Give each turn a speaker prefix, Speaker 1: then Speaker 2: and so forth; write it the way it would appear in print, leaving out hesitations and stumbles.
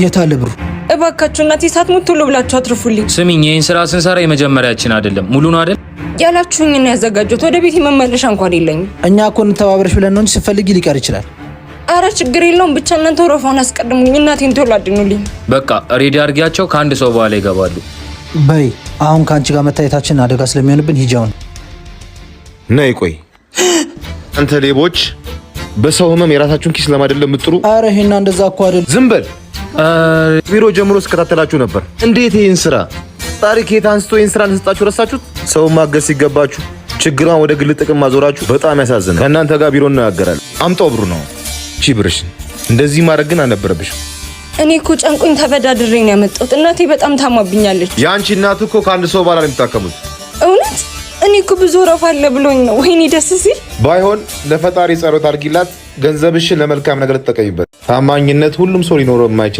Speaker 1: የታለ ብሩ?
Speaker 2: እባካችሁ እናቴ ሳትሞት ቶሎ ብላችሁ አትርፉልኝ።
Speaker 3: ስሚኝ፣ ይህን ስራ ስንሰራ የመጀመሪያችን አይደለም። ሙሉ ነው አይደል?
Speaker 2: ያላችሁኝ ነው ያዘጋጀሁት። ወደ ቤት መመለሻ እንኳን የለኝም።
Speaker 1: እኛ እኮ እንተባበረሽ ብለን ነው እንጂ ስትፈልጊ ሊቀር ይችላል።
Speaker 2: አረ ችግር የለውም። ብቻ እናንተ ወረፋውን አስቀድሙኝ፣ እናቴን ቶሎ አድኑልኝ።
Speaker 3: በቃ ready አድርጊያቸው። ከአንድ ሰው በኋላ ይገባሉ።
Speaker 1: በይ አሁን ከአንቺ ጋር መታየታችን አደጋ ስለሚሆንብን ሂጂ አሁን።
Speaker 4: ነይ ቆይ፣ አንተ ሌቦች በሰው ህመም የራሳችሁን ኪስ ለማደለብ የምትጥሩ።
Speaker 1: አረ ይሄና እንደዛ እኮ አይደል።
Speaker 4: ዝም በል። ቢሮ ጀምሮ ስከታተላችሁ ነበር። እንዴት ይህን ስራ ታሪክ የት አንስቶ ይህን ስራ እንደሰጣችሁ ረሳችሁት? ሰው ማገዝ ሲገባችሁ ችግሯን ወደ ግል ጥቅም ማዞራችሁ በጣም ያሳዝናል። ከእናንተ ጋር ቢሮ እናገራለን። አምጣው ብሩ ነው ቺ ብርሽን። እንደዚህ ማድረግ ግን አልነበረብሽም።
Speaker 2: እኔ እኮ ጨንቆኝ ተበዳድሬ ነው ያመጣሁት። እናቴ በጣም ታማብኛለች።
Speaker 4: የአንቺ እናት እኮ ከአንድ ሰው በኋላ ነው የሚታከሙት።
Speaker 2: እውነት እኔ እኮ ብዙ ወረፋ አለ ብሎኝ ነው። ወይኔ ደስ ሲል።
Speaker 4: ባይሆን ለፈጣሪ ጸሎት አድርጊላት። ገንዘብሽን ለመልካም ነገር ተጠቀሚበት። ታማኝነት ሁሉም ሰው ሊኖረው የማይችል